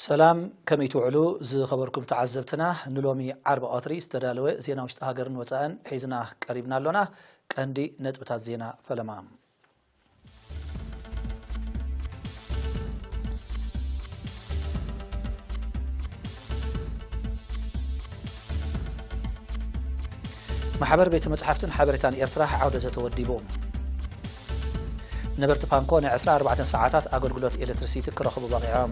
ሰላም፣ ከመይ ትውዕሉ ዝኸበርኩም ተዓዘብትና? ንሎሚ ዓርቢ ቀትሪ ዝተዳለወ ዜና ውሽጢ ሃገርን ወጻእን ሒዝና ቀሪብና ኣሎና። ቀንዲ ነጥብታት ዜና ፈለማ። ማሕበር ቤተ መጻሕፍትን ሓበሬታን ኤርትራ ዓውደ ዘተ ወዲቡ። ነበርቲ ፓንኮ ናይ ዕስራን ኣርባዕተን ሰዓታት ኣገልግሎት ኤሌክትሪሲቲ ክረኽቡ በቒዖም።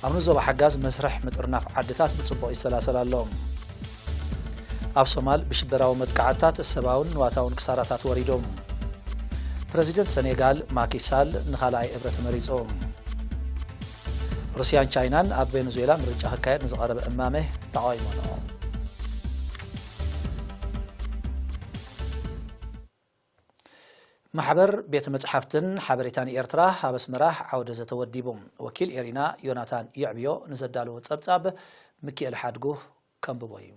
ኣብ ንዞባ ሓጋዝ መስርሕ ምጥርናፍ ዓድታት ብጽቡቕ ይሰላሰል ኣሎ። ኣብ ሶማል ብሽበራዊ መጥቃዕትታት ሰብኣውን ንዋታውን ክሳራታት ወሪዶም። ፕረዚደንት ሰኔጋል ማኪ ሳል ንኻልኣይ እብረ ተመሪጹ። ሩስያን ቻይናን ኣብ ቬኔዙዌላ ምርጫ ክካየድ ንዝቐረበ እማመ ተቓዊሞንኦ። ማሕበር ቤተ መጻሕፍትን ሓበሬታን ኤርትራ ኣብ ኣስመራ ዓውደ ዘተ ወዲቡ። ወኪል ኤሪና ዮናታን የዕብዮ ንዘዳለዎ ጸብጻብ ሚኪኤል ሓድጉ ከንብቦ እዩ።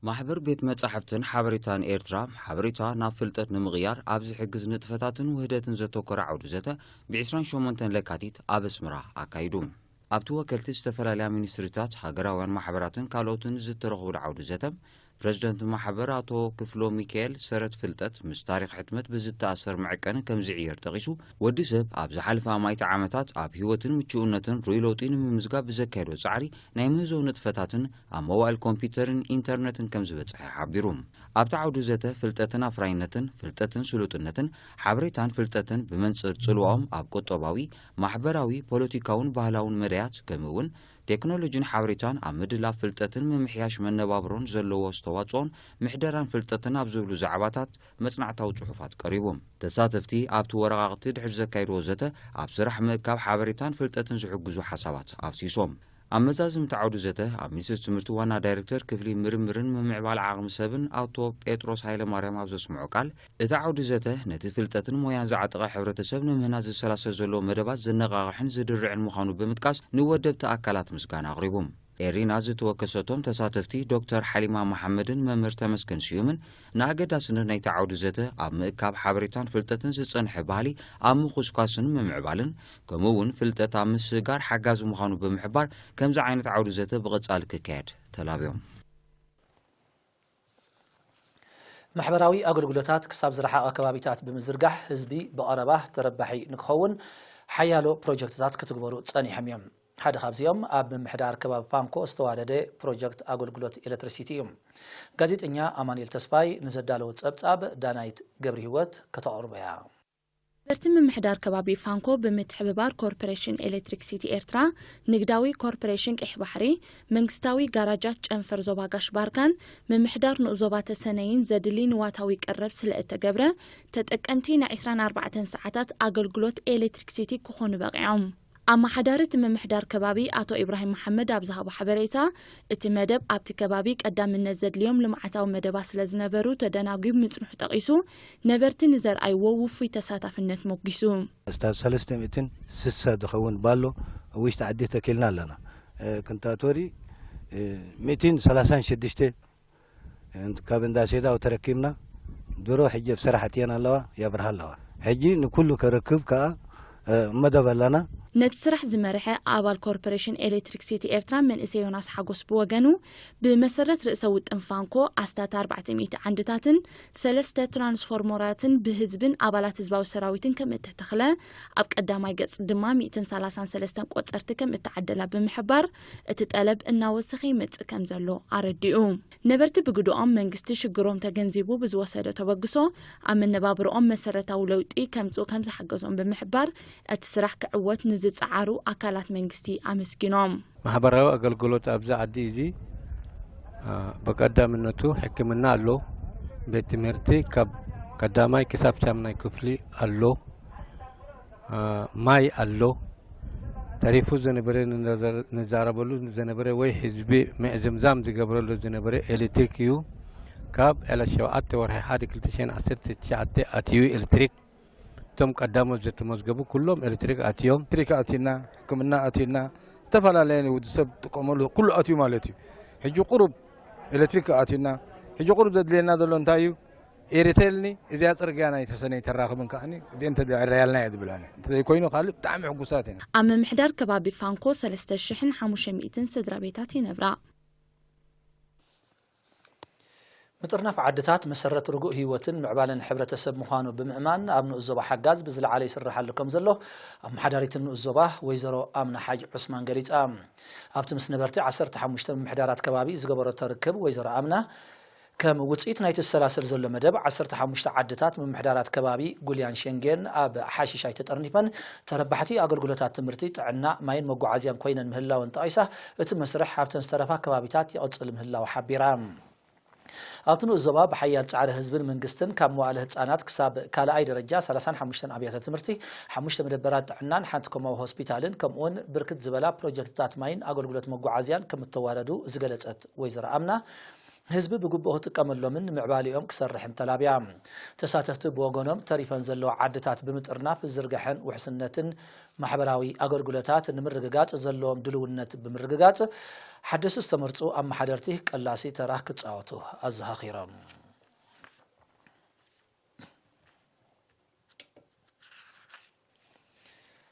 ማሕበር ቤት መጻሕፍትን ሓበሬታን ኤርትራ፣ ሓበሬታ ናብ ፍልጠት ንምቕያር ኣብ ዝሕግዝ ንጥፈታትን ውህደትን ዘተኮረ ዓውዲ ዘተ ብ ዕስራን ሸሞንተን ለካቲት ኣብ ኣስመራ ኣካይዱ። ኣብቲ ወከልቲ ዝተፈላለያ ሚኒስትሪታት፣ ሃገራውያን ማሕበራትን ካልኦትን ዝተረኽቡሉ ዓውዲ ዘተ፣ ፕረዚደንት ማሕበር ኣቶ ክፍሎ ሚካኤል፣ ሰረት ፍልጠት ምስ ታሪኽ ሕትመት ብዝተኣሰር መዐቀኒ ከም ዝዕየር ጠቒሱ፣ ወዲ ሰብ ኣብ ዝሓለፈ ኣማኢት ዓመታት ኣብ ህይወትን ምቹእነትን ርኡይ ለውጢ ንምምዝጋብ ብዘካየዶ ጻዕሪ ናይ ምህዞ ንጥፈታትን ኣብ መዋእል ኮምፒውተርን ኢንተርነትን ከም ዝበጽሐ ሓቢሩ። ኣብቲ ዓውዲ ዘተ ፍልጠትን ኣፍራይነትን፣ ፍልጠትን ስሉጥነትን፣ ሓበሬታን ፍልጠትን ብመንጽር ጽልዋኦም ኣብ ቁጠባዊ፣ ማሕበራዊ፣ ፖለቲካውን ባህላውን መዳያት፣ ከምኡ እውን ቴክኖሎጂን ሓበሬታን ኣብ ምድላብ ፍልጠትን ምምሕያሽ መነባብሮን ዘለዎ ኣስተዋጽኦን ምሕደራን ፍልጠትን ኣብ ዝብሉ ዛዕባታት መጽናዕታዊ ጽሑፋት ቀሪቡ። ተሳተፍቲ ኣብቲ ወረቓቕቲ ድሕሪ ዘካየድዎ ዘተ፣ ኣብ ስራሕ ምእካብ ሓበሬታን ፍልጠትን ዝሕግዙ ሓሳባት ኣፍሲሶም። ኣብ መዛዝምቲ ዓውዲ ዘተ፣ ኣብ ሚኒስትሪ ትምህርቲ ዋና ዳይሬክተር ክፍሊ ምርምርን ምምዕባል ዓቕሚ ሰብን ኣቶ ጴጥሮስ ሃይለማርያም ኣብ ዘስምዖ ቃል፣ እቲ ዓውዲ ዘተ ነቲ ፍልጠትን ሞያን ዝዓጠቐ ሕብረተሰብ ንምህናጽ ዝሰላሰል ዘሎ መደባት ዘነቓቕሕን ዝድርዕን ምዃኑ ብምጥቃስ፣ ንወደብቲ ኣካላት ምስጋና ኣቕሪቡ። ኤሪና ዝተወከሰቶም ተሳተፍቲ ዶክተር ሓሊማ መሓመድን መምህር ተመስገን ስዩምን ንኣገዳስነት ናይቲ ዓውዲ ዘተ ኣብ ምእካብ ሓበሬታን ፍልጠትን ዝጸንሐ ባህሊ ኣብ ምኹስኳስን ምምዕባልን፣ ከምኡ እውን ፍልጠት ኣብ ምስግጋር ሓጋዚ ምዃኑ ብምሕባር፣ ከምዚ ዓይነት ዓውዲ ዘተ ብቐጻሊ ክካየድ ተላብዮም። ማሕበራዊ ኣገልግሎታት ክሳብ ዝረሓቐ ከባቢታት ብምዝርጋሕ ህዝቢ ብቐረባ ተረባሒ ንክኸውን ሓያሎ ፕሮጀክትታት ክትግበሩ ጸኒሖም እዮም። ሓደ ካብዚኦም ኣብ ምምሕዳር ከባቢ ፋንኮ ዝተዋደደ ፕሮጀክት ኣገልግሎት ኤሌክትሪሲቲ እዩ። ጋዜጠኛ ኣማኑኤል ተስፋይ ንዘዳለዎ ጸብጻብ ዳናይት ገብረህይወት ከተቕርቦ እያ። ነበርቲ ምምሕዳር ከባቢ ፋንኮ ብምትሕብባር ኮርፖሬሽን ኤሌክትሪክ ሲቲ ኤርትራ፣ ንግዳዊ ኮርፖሬሽን ቀይሕ ባሕሪ፣ መንግስታዊ ጋራጃት ጨንፈር ዞባ ጋሽ ባርካን ምምሕዳር ንኡስ ዞባ ተሰነይን ዘድሊ ንዋታዊ ቀረብ ስለ እተገብረ፣ ተጠቀምቲ ናይ ዕስራን ኣርባዕተን ሰዓታት ኣገልግሎት ኤሌክትሪክ ሲቲ ክኾኑ በቒዖም። ኣመሓዳሪ እቲ ምምሕዳር ከባቢ ኣቶ ኢብራሂም መሓመድ ኣብ ዝሃቦ ሓበሬታ፣ እቲ መደብ ኣብቲ ከባቢ ቀዳምነት ዘድልዮም ልምዓታዊ መደባት ስለ ዝነበሩ ተደናጒዩ ምጽንሑ ጠቒሱ፣ ነበርቲ ንዘርኣይዎ ውፉይ ተሳታፍነት ሞጒሱ። ክሳብ ሰለስተ ሚእትን ስሳ ዝኸውን ባሎ ኣብ ውሽጢ ዓዲ ተኪልና ኣለና። እ፣ ክንታቶሪ፣ እ፣ ሚእትን ሰላሳን ሽዱሽተ ካብ እንዳ ሴዳው ተረኪብና። ድሮ ሕጂ ኣብ ስራሕ ኣትየን ኣለዋ፣ የብርሃ ኣለዋ። ሕጂ ንኩሉ ከረክብ ከኣ፣ እ፣ መደብ ኣለና። ነቲ ስራሕ ዝመርሐ ኣባል ኮርፖሬሽን ኤሌክትሪክ ሲቲ ኤርትራ መንእሰይ ዮናስ ሓጎስ ብወገኑ፣ ብመሰረት ርእሰ ውጥን ፋንኮ ኣስታት ኣርባዕተ ሚእቲ ዓንድታትን ሰለስተ ትራንስፎርመራትን ብህዝብን ኣባላት ህዝባዊ ሰራዊትን ከም እተተኽለ፣ ኣብ ቀዳማይ ገጽ ድማ ሚእትን ሰላሳን ሰለስተን ቆጸርቲ ከም እተዓደላ ብምሕባር፣ እቲ ጠለብ እናወሰኸ ይመጽእ ከም ዘሎ ኣረዲኡ። ነበርቲ ብግድኦም መንግስቲ ሽግሮም ተገንዚቡ ብዝወሰዶ ተበግሶ ኣብ መነባብርኦም መሰረታዊ ለውጢ ከምጽኡ ከም ዝሓገዞም ብምሕባር፣ እቲ ስራሕ ክዕወት ንዝጸዓሩ ኣካላት መንግስቲ ኣመስጊኖም። ማሕበራዊ ኣገልግሎት ኣብዚ ዓዲ እዚ፣ አ፣ ብቀዳምነቱ ሕክምና ኣሎ። ቤት ትምህርቲ ካብ ቀዳማይ ክሳብ ሻምናይ ክፍሊ ኣሎ። አ፣ ማይ ኣሎ። ተሪፉ ዝነበረ ንዘ-፣ ንዛረበሉ ዝነበረ ወይ ህዝቢ ምዕዝምዛም ዝገብረሉ ዝነበረ ኤሌክትሪክ እዩ። ካብ ዕለት ሸውዓተ ወርሒ ሓደ ክልተ ሽሕን ዓሰርተ ትሽዓተ ኣትዩ ኤሌክትሪክ። እቶም ቀዳሞት ዝተመዝገቡ ኩሎም ኤሌክትሪክ ኣትዮም። ኤሌክትሪክ ኣትዩና፣ ሕክምና ኣትዩና፣ ዝተፈላለየ ወዲ ሰብ ጥቀመሉ ኩሉ ኣትዩ ማለት እዩ። ሕጂ ቁሩብ ኤሌክትሪክ ኣትዩና። ሕጂ ቁሩብ ዘድልየና ዘሎ እንታይ እዩ? ኤሪቴልኒ እዚኣ ጽርግያ ናይ ተሰነይ ተራኽብን ከኣኒ እዚአን ተደዕረያልና እየ ዝብል ኣነ። እንተዘይኮይኑ ካልእ ብጣዕሚ ሕጉሳት ኢና። ኣብ ምምሕዳር ከባቢ ፋንኮ ሰለስተ ሽሕን ሓሙሽተ ሚእትን ስድራ ቤታት ይነብራ። ምጥርናፍ ዓድታት መሰረት ርጉእ ህይወትን ምዕባለን ሕብረተሰብ ምዃኑ ብምእማን፣ ኣብ ንኡስ ዞባ ሓጋዝ ብዝለዓለ ይስርሓሉ ከም ዘሎ ኣመሓዳሪት ንኡስ ዞባ ወይዘሮ ኣምና ሓጅ ዑስማን ገሊጻ። ኣብቲ ምስ ነበርቲ ዓሰርተ ሓሙሽተ ምምሕዳራት ከባቢ ዝገበረቶ ርክብ፣ ወይዘሮ ኣምና፣ ከም ውጽኢት ናይቲ ዝሰላሰል ዘሎ መደብ፣ ዓሰርተ ሓሙሽተ ዓድታት ምምሕዳራት ከባቢ ጉልያን ሸንጌን ኣብ ሓሽሽ ኣይተጠርኒፈን ተረባሕቲ ኣገልግሎታት ትምህርቲ፣ ጥዕና፣ ማይን መጓዓዝያን ኮይነን ምህላወን ጠቒሳ፣ እቲ መስርሕ ኣብተን ዝተረፋ ከባቢታት ይቕጽል ምህላው ሓቢራ። ኣብቲ ንኡስ ዞባ ብሓያል ጻዕሪ ህዝብን መንግስትን ካብ መዋእለ ህጻናት ክሳብ ካልኣይ ደረጃ ሰላሳን ሓሙሽተን ኣብያተ ትምህርቲ፣ ሓሙሽተ መደበራት ጥዕናን ሓንቲ ኮማዊ ሆስፒታልን ከምኡውን ብርክት ዝበላ ፕሮጀክትታት ማይን ኣገልግሎት መጓዓዝያን ከም እተዋለዱ ዝገለጸት ወይዘሮ ኣምና፣ ህዝቢ ብግቡእ ክጥቀመሎምን ንምዕባሌኦም ክሰርሕን ተላብያ። ተሳተፍቲ ብወገኖም ተሪፈን ዘለዋ ዓድታት ብምጥርናፍ ዝርጋሐን ውሕስነትን ማሕበራዊ ኣገልግሎታት ንምርግጋጽ ዘለዎም ድልውነት ብምርግጋጽ፣ ሓደስቲ ዝተመርጹ ኣመሓደርቲ ቀላሲ ተራ ክጻወቱ ኣዘኻኺሮም።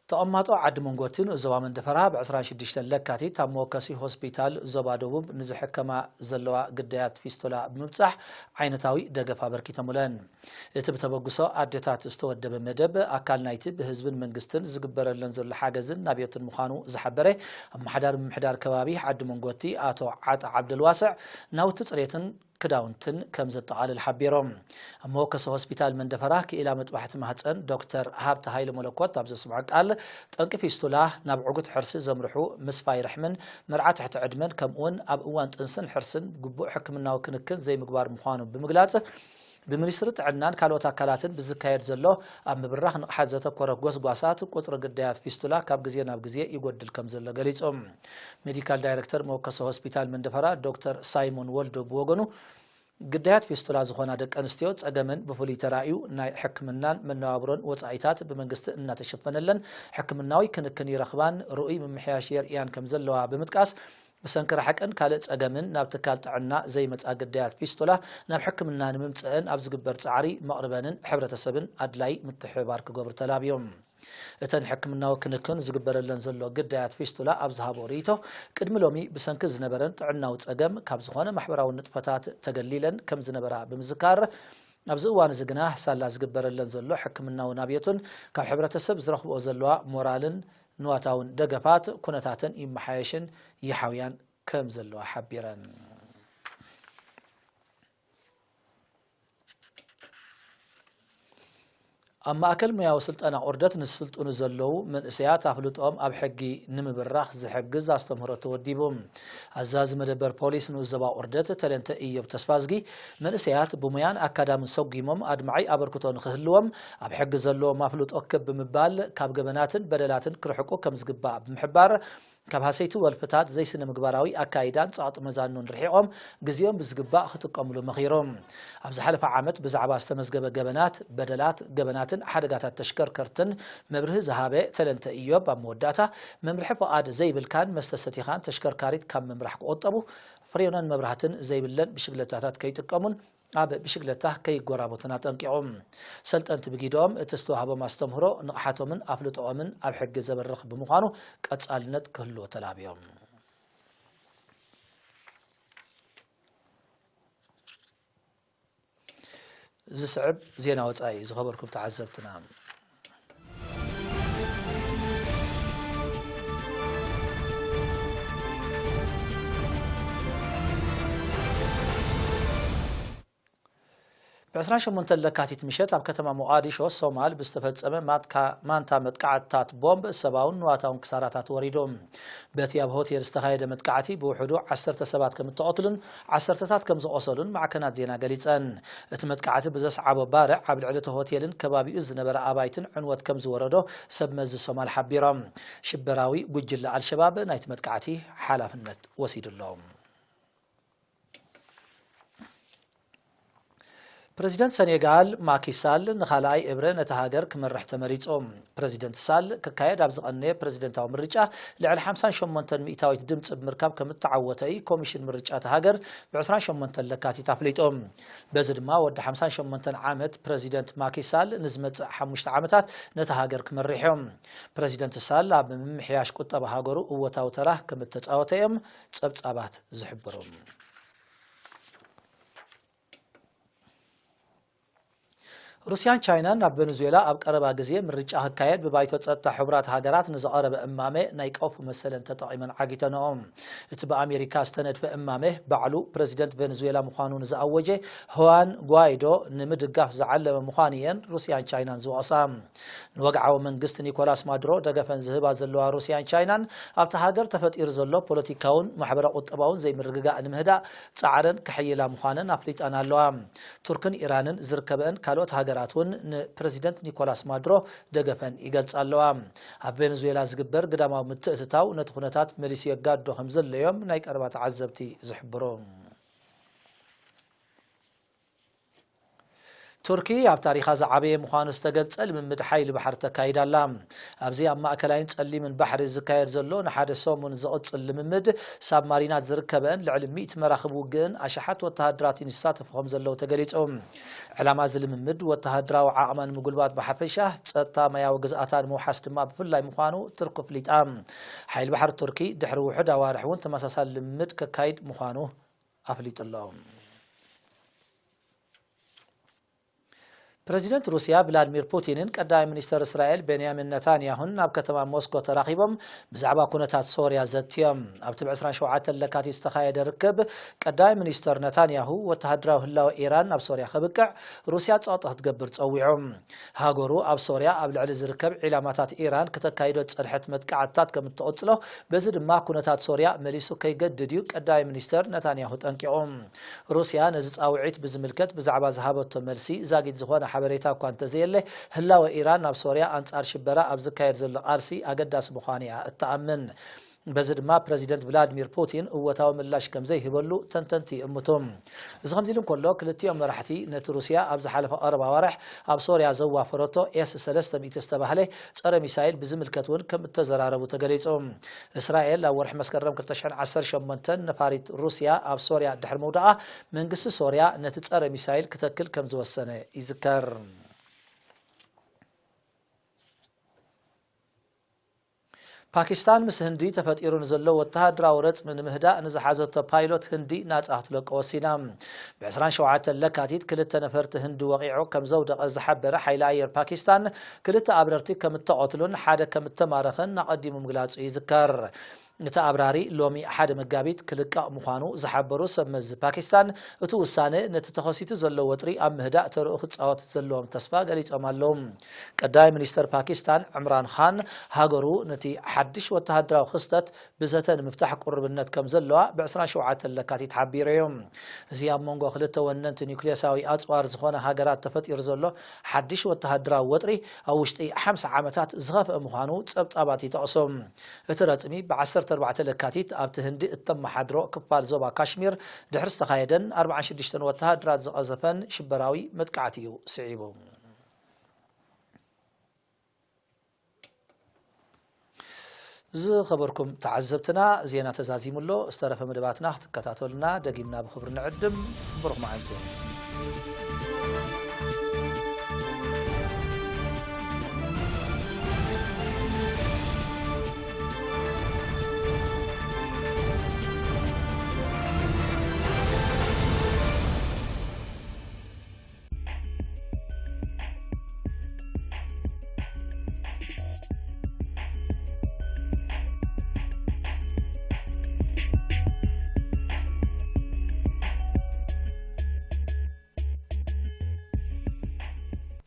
ተቐማጦ ዓዲ መንጎቲ ንኡስ ዞባ መንደፈራ ብ ዕስራን ሽዱሽተን ለካቲት ኣብ መወከሲ ሆስፒታል ዞባ ደቡብ ንዝሕከማ ዘለዋ ግዳያት ፊስቱላ ብምብጻሕ ዓይነታዊ ደገፍ ኣበርኪተሙለን። እቲ ብተበግሶ ኣዴታት ዝተወደበ መደብ ኣካል ናይቲ ብህዝብን መንግስትን ዝግበረለን ዘሎ ሓገዝን ናብዮትን ምዃኑ ዝሓበረ ኣመሓዳሪ ምምሕዳር ከባቢ ዓዲ መንጎቲ ኣቶ ዓጣ ዓብደልዋስዕ፣ ናውቲ ጽሬትን ክዳውንትን ከም ዘጠቓልል ሓቢሮም። ኣብ መወከሲ ሆስፒታል መንደፈራ ክኢላ መጥባሕቲ ማህፀን ዶክተር ሃብተ ሃይለ መለኮት ኣብ ዘስምዖ ቃል፣ ጠንቂ ፊስቱላ ናብ ዕጉት ሕርሲ ዘምርሑ ምስፋይ ርሕምን መርዓ ትሕቲ ዕድመን ከምኡውን ኣብ እዋን ጥንስን ሕርስን ግቡእ ሕክምናዊ ክንክን ዘይምግባር ምዃኑ ብምግላጽ፣ ብሚኒስትሪ ጥዕናን ካልኦት ኣካላትን ብዝካየድ ዘሎ ኣብ ምብራኽ ንቕሓት ዘተኮረ ጎስጓሳት ቁጽሪ ግዳያት ፊስቱላ ካብ ግዜ ናብ ግዜ ይጎድል ከም ዘሎ ገሊጹ። ሜዲካል ዳይሬክተር መወከሲ ሆስፒታል መንደፈራ ዶክተር ሳይሞን ወልዶ ብወገኑ፣ ግዳያት ፊስቱላ ዝኾና ደቂ ኣንስትዮ ጸገመን ብፍሉይ ተራእዩ ናይ ሕክምናን መነባብሮን ወጻኢታት ብመንግስቲ እናተሸፈነለን ሕክምናዊ ክንክን ይረኽባን ርኡይ ምምሕያሽ የርእያን ከም ዘለዋ ብምጥቃስ፣ ብሰንኪ ርሕቅን ካልእ ጸገምን ናብ ትካል ጥዕና ዘይመጻ ግዳያት ፊስቱላ ናብ ሕክምና ንምምጽአን ኣብ ዝግበር ጻዕሪ መቕርበንን ሕብረተሰብን ኣድላይ ምትሕብባር ክገብሩ ተላብዮም። እተን ሕክምናዊ ክንክን ዝግበረለን ዘሎ ግዳያት ፊስቱላ ኣብ ዝሃቦ ርእይቶ፣ ቅድሚ ሎሚ ብሰንኪ ዝነበረን ጥዕናዊ ጸገም ካብ ዝኾነ ማሕበራዊ ንጥፈታት ተገሊለን ከም ዝነበራ ብምዝካር፣ ኣብዚ እዋን እዚ ግና ሳላ ዝግበረለን ዘሎ ሕክምናዊ ናብየቱን ካብ ሕብረተሰብ ዝረኽብኦ ዘለዋ ሞራልን ንዋታውን ደገፋት ኩነታተን ይመሓየሽን ይሓውያን ከም ዘለዋ ሓቢረን። ኣብ ማእከል ሞያዊ ስልጠና ዑርደት ንዝስልጥኑ ዘለዉ መንእሰያት ኣፍልጦኦም ኣብ ሕጊ ንምብራኽ ዝሕግዝ ኣስተምህሮ ተወዲቡ። ኣዛዚ መደበር ፖሊስ ንኡስ ዞባ ዑርደት ተለንተ ኢዮብ ተስፋዝጊ፣ መንእሰያት ብሞያን ኣካዳምን ሰጒሞም ኣድማዒ ኣበርክቶ ንኽህልዎም ኣብ ሕጊ ዘለዎም ኣፍልጦ ክብ ብምባል ካብ ገበናትን በደላትን ክርሕቁ ከም ዝግባእ ብምሕባር፣ ካብ ሃሰይቲ ወልፍታት ዘይስነ ምግባራዊ ኣካይዳን ጸቕጢ መዛኑን ርሒቖም ግዜኦም ብዝግባእ ክጥቀምሉ መኺሩ። ኣብ ዝሓለፈ ዓመት ብዛዕባ ዝተመዝገበ ገበናት፣ በደላት፣ ገበናትን ሓደጋታት ተሽከርከርትን መብርሂ ዝሃበ ተለንተ ኢዮብ ኣብ መወዳእታ፣ መምርሒ ፍቓድ ዘይብልካን መስተ ሰቲኻን ተሽከርካሪት ካብ ምምራሕ ክቑጠቡ፣ ፍሬኖን መብራህትን ዘይብለን ብሽግለታታት ከይጥቀሙን ኣብ ብሽግለታ ከይጎራበቱን ኣጠንቂቑ። ሰልጠንቲ ብጊዶም እቲ ዝተዋህቦም ኣስተምህሮ ንቕሓቶምን ኣፍልጦኦምን ኣብ ሕጊ ዘበርኽ ብምዃኑ ቀጻልነት ክህልዎ ተላብዮም። ዝስዕብ ዜና ወጻኢ ዝኸበርኩም ተዓዘብትና። ብ ዕስራን ሸሞንተን ለካቲት ምሸት ኣብ ከተማ ሞቓዲሾ ሶማል ብዝተፈጸመ ማትካ-፣ ማንታ መጥቃዕትታት ቦምብ ሰብኣውን ንዋታውን ክሳራታት ወሪዱ። በቲ ኣብ ሆቴል ዝተኻየደ መጥቃዕቲ ብውሕዱ ዓሰርተ ሰባት ከም እተቐትሉን ዓሰርተታት ከም ዝቖሰሉን ማዕከናት ዜና ገሊጸን። እቲ መጥቃዕቲ ብዘስዓቦ ባርዕ ኣብ ልዕሊ እቲ ሆቴልን ከባቢኡ ዝነበረ ኣባይትን ዕንወት ከም ዝወረዶ ሰብ መዚ ሶማል ሓቢሮም። ሽበራዊ ጉጅለ ኣልሸባብ ናይቲ መጥቃዕቲ ሓላፍነት ወሲዱ ኣሎ። ፕረዚደንት ሰኔጋል ማኪ ሳል ንኻልኣይ እብረ ነታ ሃገር ክመርሕ ተመሪጹ። ፕረዚደንት ሳል ክካየድ ኣብ ዝቐነየ ፕረዚደንታዊ ምርጫ ልዕሊ ሓምሳን ሸሞንተን ሚእታዊት ድምጺ ብምርካብ ከም እተዓወተ እዩ ኮሚሽን ምርጫ እታ ሃገር ብ ዕስራን ሸሞንተን ለካቲት ኣፍሊጡ። በዚ ድማ ወዲ ሓምሳን ሸሞንተን ዓመት ፕረዚደንት ማኪ ሳል ንዝመጽእ ሓሙሽተ ዓመታት ነታ ሃገር ክመርሕ እዮም። ፕረዚደንት ሳል ኣብ ምምሕያሽ ቁጠባ ሃገሩ እወታዊ ተራ ከም እተጻወተ እዮም ጸብጻባት ዝሕብሩ። ሩስያን ቻይናን ኣብ ቬኔዙዌላ ኣብ ቀረባ ግዜ ምርጫ ክካየድ ብባይቶ ጸጥታ ሕቡራት ሃገራት ንዝቐረበ እማመ ናይ ቀውፊ መሰለን ተጠቒመን ዓጊተንኦ። እቲ ብኣሜሪካ ዝተነድፈ እማመ ባዕሉ ፕረዚደንት ቬኔዙዌላ ምዃኑ ንዝኣወጀ ሁዋን ጓይዶ ንምድጋፍ ዝዓለመ ምዃኑ እየን ሩስያን ቻይናን ዝወቕሳ። ንወግዓዊ መንግስቲ ኒኮላስ ማዱሮ ደገፈን ዝህባ ዘለዋ ሩስያን ቻይናን ኣብቲ ሃገር ተፈጢሩ ዘሎ ፖለቲካውን ማሕበረ ቁጠባውን ዘይምርግጋእ ንምህዳእ ጻዕረን ክሕይላ ምዃነን ኣፍሊጠን ኣለዋ። ቱርክን ኢራንን ዝርከበአን ካልኦት ሃገራት እውን ንፕረዚደንት ኒኮላስ ማዱሮ ደገፈን ይገልጻ ኣለዋ። ኣብ ቬኔዙዌላ ዝግበር ግዳማዊ ምትእትታው ነቲ ኩነታት መሊሱ የጋድዶ ከም ዘለዮም ናይ ቀረባ ተዓዘብቲ ዝሕብሩ። ቱርኪ ኣብ ታሪኻ ዝዓበየ ምዃኑ ዝተገልጸ ልምምድ ሓይሊ ባሕሪ ተካይዳ ኣላ። ኣብዚ ኣብ ማእከላይን ጸሊምን ባሕሪ ዝካየድ ዘሎ ንሓደ ሰሙን ዝቕጽል ልምምድ ሳብማሪናት ዝርከበን ልዕሊ ሚእቲ መራኽብ ውግእን ኣሽሓት ወተሃደራትን ይሳተፉ ከም ዘለዉ ተገሊጹ። ዕላማ እዚ ልምምድ ወተሃደራዊ ዓቕማ ንምጉልባት ብሓፈሻ፣ ጸጥታ ማያዊ ግዝኣታ ንምውሓስ ድማ ብፍላይ ምዃኑ ቱርኪ ኣፍሊጣ። ሓይሊ ባሕሪ ቱርኪ ድሕሪ ውሑድ ኣዋርሕ እውን ተመሳሳሊ ልምምድ ከካይድ ምዃኑ ኣፍሊጡ ኣሎ። ፕረዚደንት ሩስያ ቭላድሚር ፑቲንን ቀዳማይ ሚኒስተር እስራኤል ቤንያሚን ነታንያሁን ኣብ ከተማ ሞስኮ ተራኺቦም ብዛዕባ ኩነታት ሶርያ ዘትዮም። ኣብቲ ብ ዕስራን ሸውዓተን ለካቲት ዝተኻየደ ርክብ፣ ቀዳማይ ሚኒስተር ነታንያሁ ወተሃደራዊ ህላወ ኢራን ናብ ሶርያ ከብቅዕ ሩስያ ጸቕጢ ክትገብር ጸዊዑ። ሃገሩ ኣብ ሶርያ ኣብ ልዕሊ ዝርከብ ዒላማታት ኢራን ክተካይዶ ዝጸንሐት መጥቃዕትታት ከም እትቕጽሎ፣ በዚ ድማ ኩነታት ሶርያ መሊሱ ከይገድድ እዩ ቀዳማይ ሚኒስተር ነታንያሁ ጠንቂቑ። ሩስያ ነዚ ጻውዒት ብዝምልከት ብዛዕባ ዝሃበቶ መልሲ ዛጊት ዝኾነ ሓበሬታ እኳ እንተዘየለ፣ ህላወ ኢራን ናብ ሶርያ ኣንጻር ሽበራ ኣብ ዝካየድ ዘሎ ቃልሲ ኣገዳሲ ምዃኑ እያ እትኣምን። በዚ ድማ ፕረዚደንት ቭላድሚር ፑቲን እወታዊ ምላሽ ከም ዘይህበሉ ተንተንቲ ይእምቱ። እዚ ከምዚ ኢሉ እንከሎ፣ ክልቲኦም መራሕቲ ነቲ ሩስያ ኣብ ዝሓለፈ ቀረባ ኣዋርሕ ኣብ ሶርያ ዘዋፈረቶ ኤስ ሰለስተ ሚእቲ ዝተባህለ ጸረ ሚሳይል ብዝምልከት እውን ከም እተዘራረቡ ተገሊጹ። እስራኤል ኣብ ወርሒ መስከረም ክልተ ሽሕን ዓሰርተ ሸሞንተን ነፋሪት ሩስያ ኣብ ሶርያ ድሕሪ ምውዳቓ፣ መንግስቲ ሶርያ ነቲ ጸረ ሚሳይል ክተክል ከም ዝወሰነ ይዝከር። ፓኪስታን ምስ ህንዲ ተፈጢሩ ንዘሎ ወተሃደራዊ ረጽሚ ንምህዳእ ንዝሓዘቶ ፓይሎት ህንዲ ናጻ ክትለቆ ወሲና። ብ ዕስራን ሸውዓተን ለካቲት ክልተ ነፈርቲ ህንዲ ወቒዑ ከም ዘውደቐ ዝሓበረ ሓይሊ ኣየር ፓኪስታን፣ ክልተ ኣብረርቲ ከም እተቐትሉን ሓደ ከም እተማረኸን ኣቐዲሙ ምግላጹ ይዝከር። እቲ ኣብራሪ ሎሚ ሓደ መጋቢት ክልቀቕ ምዃኑ ዝሓበሩ ሰብ መዚ ፓኪስታን፣ እቲ ውሳነ ነቲ ተኸሲቱ ዘሎ ወጥሪ ኣብ ምህዳእ ተርኡ ክጻወት ዘለዎም ተስፋ ገሊጾም ኣለዉ። ቀዳማይ ሚኒስተር ፓኪስታን ዕምራን ኻን፣ ሃገሩ ነቲ ሓድሽ ወተሃደራዊ ክስተት ብዘተ ንምፍታሕ ቁርብነት ከም ዘለዋ ብ ዕስራን ሸውዓተን ለካቲት ሓቢሩ እዩ። እዚ ኣብ መንጎ ክልተ ወነንቲ ኒውክሌሳዊ ኣጽዋር ዝኾነ ሃገራት ተፈጢሩ ዘሎ ሓድሽ ወተሃደራዊ ወጥሪ ኣብ ውሽጢ ሓምሳ ዓመታት ዝኸፍአ ምዃኑ ጸብጻባት ይጠቕሱ። እቲ ረጽሚ ብ ዓሰርተ ኣርባዕተ ለካቲት ኣብቲ ህንዲ እተመሓድሮ ክፋል ዞባ ካሽሚር ድሕሪ ዝተኻየደን ኣርብዓን ሽዱሽተን ወተሃደራት ዝቐዘፈን ሽበራዊ መጥቃዕቲ እዩ ስዒቡ። ዝኸበርኩም ተዓዘብትና፣ ዜና ተዛዚሙ ኣሎ። ዝተረፈ መደባትና ክትከታተሉና ደጊምና ብኽብሪ ንዕድም። ብሩኽ መዓልቲ።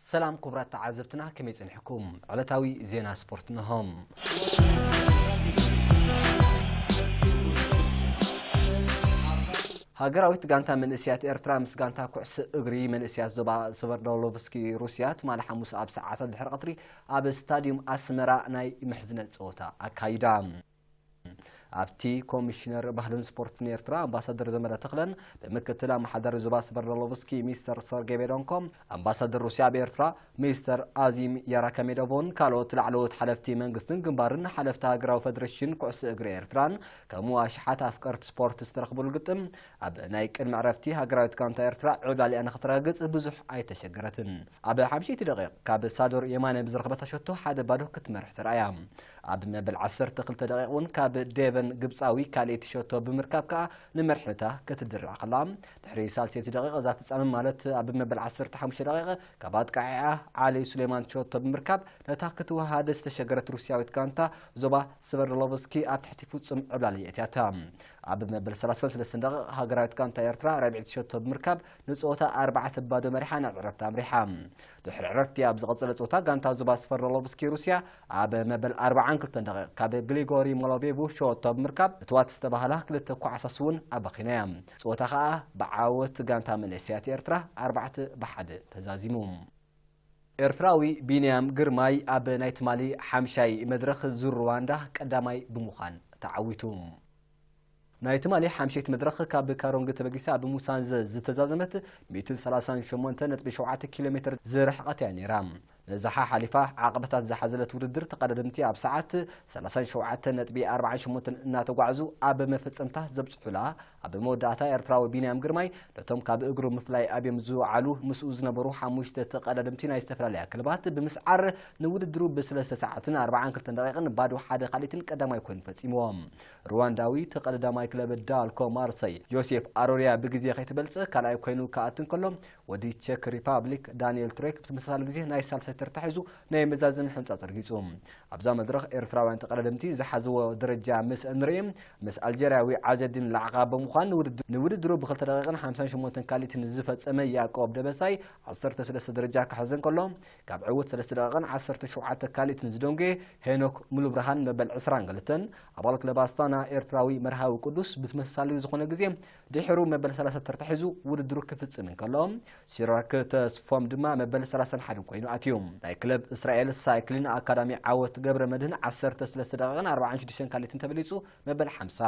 ሰላም ክቡራት ተዓዘብትና፣ ከመይ ጸኒሕኩም? ዕለታዊ ዜና ስፖርት ነሆ። ሃገራዊት ጋንታ መንእሰያት ኤርትራ ምስ ጋንታ ኩዕሶ እግሪ መንእሰያት ዞባ ሰቨርዶሎቭስኪ ሩስያ ትማሊ ሓሙስ ኣብ ሰዓታት ድሕሪ ቀትሪ ኣብ ስታድዩም ኣስመራ ናይ ምሕዝነት ጸወታ ኣካይዳ። ኣብቲ ኮሚሽነር ባህልን ስፖርትን ኤርትራ ኣምባሳደር ዘመደ ተኽለን ብምክትል ኣመሓዳሪ ዞባ ስቨርዶሎቭስኪ ሚስተር ሰርጌ ቤዶንኮ፣ ኣምባሳደር ሩስያ ኣብ ኤርትራ ሚስተር ኣዚም ያራካሜዶቮን ካልኦት ላዕለዎት ሓለፍቲ መንግስትን ግንባርን ሓለፍቲ ሃገራዊ ፈደሬሽን ኩዕሶ እግሪ ኤርትራን ከምኡ ኣሽሓት ኣፍቀርቲ ስፖርት ዝተረኽቡሉ ግጥም ኣብ ናይ ቅድሚ ዕረፍቲ ሃገራዊት ጋንታ ኤርትራ ዕብላሊኣ ንክትረጋግጽ ብዙሕ ኣይተሸገረትን። ኣብ ሓምሸይቲ ደቂቕ ካብ ሳዶር የማነ ብዝረኸበታ ሸቶ ሓደ ባዶ ክትመርሕ ተራእያ። ኣብ መበል ዓሰርተ ክልተ ደቂቕ እውን ካብ ዴቨን ግብጻዊ ካልኣይቲ ሸቶ ብምርካብ ከኣ ንመርሕነታ ክትድርዕ ከላ፣ ድሕሪ ሳልሰይቲ ደቂቕ እዛ ፍጻመ ማለት ኣብ መበል ዓሰርተ ሓሙሽተ ደቂቕ ካብ ኣጥቃዒኣ ዓሊ ሱሌማን ሸቶ ብምርካብ ነታ ክትወሃድ ዝተሸገረት ሩስያዊት ጋንታ ዞባ ስቨርዶሎቭስኪ ኣብ ትሕቲ ፍጹም ዕብላል የእትያታ። ኣብ መበል ሰላሳን ሰለስተን ደቂቕ ሃገራዊት ጋንታ ኤርትራ ራብዒቲ ሸቶ ብምርካብ ንጸወታ ኣርባዕተ ባዶ መሪሓ ናብ ዕረፍቲ ኣምሪሓ። ድሕሪ ዕረፍቲ ኣብ ዝቐጸለ ጸወታ ጋንታ ዞባ ስቨርዶሎቭስኪ ሩስያ ኣብ መበል ኣርባዓን ክልተን ደቂቕ ካብ ግሪጎሪ ሞሎቤቡ ሸቶ ብምርካብ እትዋት ዝተባህላ ክልተ ኳዕሳስ እውን ኣባኺናያ። ጸወታ ከኣ ብዓወት ጋንታ መንእሰያት ኤርትራ ኣርባዕተ ብሓደ ተዛዚሙ። ኤርትራዊ ቢንያም ግርማይ ኣብ ናይ ትማሊ ሓምሻይ መድረኽ ዙር ሩዋንዳ ቀዳማይ ብምዃን ተዓዊቱ። ናይ ትማሊ ሓምሸይቲ መድረኽ ካብ ካሮንግ ተበጊሳ ኣብ ሙሳንዘ ዝተዛዘመት ሚእትን ሰላሳን ሸሞንተ ነጥቢ ሸውዓተ ኪሎ ሜትር ዝረሕቐት እያ ነይራ። ነዛ ሓሓሊፋ ዓቐበታት ዝሓዘለት ውድድር ተቐዳደምቲ ኣብ ሰዓት ሰላሳን ሸውዓተ ነጥቢ ኣርባዓን ሸሞንተን እናተጓዕዙ ኣብ መፈጸምታ ዘብጽሑላ፣ ኣብ መወዳእታ ኤርትራዊ ቢንያም ግርማይ ነቶም ካብ እግሩ ምፍላይ ኣብዮም ዝወዓሉ ምስኡ ዝነበሩ ሓሙሽተ ተቐዳደምቲ ናይ ዝተፈላለያ ክለባት ብምስዓር ንውድድሩ ብሰለስተ ሰዓትን ኣርባዓን ክልተን ደቂቕን ባዶ ሓደ ካልኢትን ቀዳማይ ኮይኑ ፈጺምዎ። ሩዋንዳዊ ተቐዳዳማይ ክለብ ዳልኮ ማርሰይ ዮሴፍ ኣሮሪያ ብግዜ ከይተበልጸ ካልኣይ ኮይኑ ክኣቱ እንከሎ፣ ወዲ ቼክ ሪፓብሊክ ዳንኤል ትሬክ ብተመሳሳሊ ግዜ ናይ ሳልሳይ ተርታ ሒዙ ናይ መዛዘሚ ሕንጻጽ ረጊጹ። ኣብዛ መድረኽ ኤርትራውያን ተቐዳደምቲ ዝሓዝዎ ደረጃ ምስ እንርኢ፣ ምስ ኣልጀርያዊ ዓዘዲን ላዕቓ ብምዃን ንውድድ-፣ ንውድድሩ ብክልተ ደቂቕን ሓምሳን ሸሞንተን ካልኢትን ዝፈጸመ ያዕቆብ ደበሳይ ዓሰርተ ሰለስተ ደረጃ ክሕዝ እንከሎ፣ ካብ ዕዉት ሰለስተ ደቂቕን ዓሰርተ ሸውዓተ ካልኢትን ዝደንጎየ ሄኖክ ሙሉብርሃን መበል ዕስራን ክልተን ኣባል ክለብ ኣስታና ኤርትራዊ መርሃዊ ቅዱስ ብተመሳሳሊ ዝኾነ ግዜ ድሕሩ መበል ሰላሳ ተርታ ሒዙ ውድድሩ ክፍጽም እንከሎ፣ ሲራክ ተስፎም ድማ መበል ሰላሳን ሓደን ኮይኑ ኣትዩ። ናይ ክለብ እስራኤል ሳይክሊን ኣካዳሚ ዓወት ገብረ መድህን ዓሰርተ ሰለስተ ደቂቕን ኣርባዓን ሽዱሽተን ካልኢትን ተበሊጹ መበል ሓምሳ።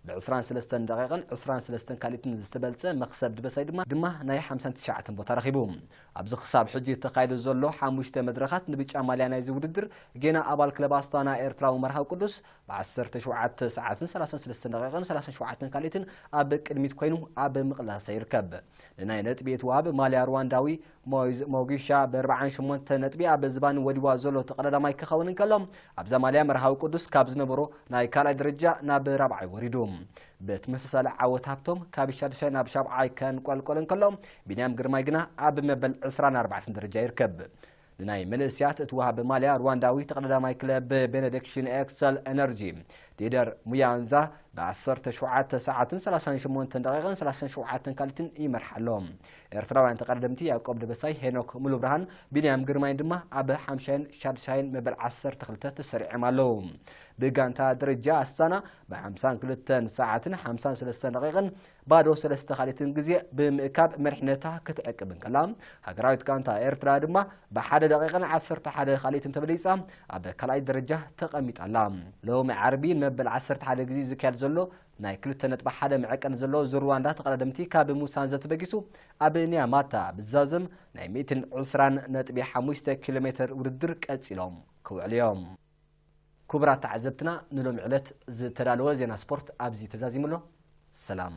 ብዕስራን ሰለስተን ደቂቕን ዕስራን ሰለስተን ካልኢትን ዝተበልጸ መኽሰብ ድበሳይ ድማ፣ ድማ ናይ ሓምሳን ትሽዓተን ቦታ ረኺቡ። ኣብዚ ክሳብ ሕጂ ተኻይዱ ዘሎ ሓሙሽተ መድረኻት ንብጫ ማልያ ናይዚ ውድድር ጌና ኣባል ክለብ ኣስታና ኤርትራዊ መርሃዊ ቅዱስ ብዓሰርተ ሸውዓተ ሰዓትን ሰላሳን ሰለስተን ደቂቕን ሰላሳን ሸውዓተን ካልኢትን ኣብ ቅድሚት ኮይኑ ኣብ ምቕላስ ይርከብ። ንናይ ነጥቢ እቲ ወሃቢ ማልያ ሩዋንዳዊ ሞይዝ ሞጊሻ ብኣርባዓን ሸሞንተ ነጥቢ ኣብ ዝባን ወዲዋ ዘሎ ተቐዳዳማይ ክኸውን እንከሎ፣ ኣብዛ ማልያ መርሃዊ ቅዱስ ካብ ዝነበሮ ናይ ካልኣይ ደረጃ ናብ ራብዓይ ወሪዱ። ብተመሳሳሊ ዓወት ሃብቶም ካብ ሻድሻይ ናብ ሻብዓይ ከንቆልቆል እንከሎ፣ ቢንያም ግርማይ ግና ኣብ መበል ዕስራን ኣርባዕተን ደረጃ ይርከብ። ንናይ መንእስያት እቲ ወሃቢ ማልያ ሩዋንዳዊ ተቐዳዳማይ ክለብ ቤኔዲክሽን ኤክሰል ኤነርጂ ዲደር ሙያንዛ ብዓሰርተ ሸውዓተ ሰዓትን ሰላሳን ሸሞንተን ደቂቕን ሰላሳን ሸውዓተን ካልኢትን ይመርሓ ኣሎ። ኤርትራውያን ተቐዳደምቲ ያዕቆብ ደበሳይ፣ ሄኖክ ሙሉብርሃን፣ ቢንያም ግርማይን ድማ ኣብ ሓምሻይን ሻድሻይን መበል ዓሰርተ ክልተ ተሰሪዖም ኣለዉ። ብጋንታ ደረጃ ኣስታና ብሓምሳን ክልተን ሰዓትን ሓምሳን ሰለስተን ደቂቕን ባዶ ሰለስተ ካልኢትን ግዜ ብምእካብ መሪሕነታ ክትዕቅብ እንከላ፣ ሃገራዊት ጋንታ ኤርትራ ድማ ብሓደ ደቂቕን ዓሰርተ ሓደ ካልኢትን ተበሊጻ ኣብ ካልኣይ ደረጃ ተቐሚጣ ኣላ። ሎሚ ዓርቢ መበል ዓሰርተ ሓደ ግዜ ዝካየድ ዘሎ ናይ ክልተ ነጥቢ ሓደ መዐቀኒ ዘለዎ ዙር ሩዋንዳ ተቐዳደምቲ ካብ ሙሳንዘ ተበጊሱ ኣብ ኒያማታ ብዛዘም ናይ ሚእትን ዕስራን ነጥቢ ሓሙሽተ ኪሎ ሜትር ውድድር ቀጺሎም ክውዕሉ እዮም። ክቡራት ተዓዘብትና፣ ንሎሚ ዕለት ዝተዳለወ ዜና ስፖርት ኣብዚ ተዛዚሙ ኣሎ። ሰላም።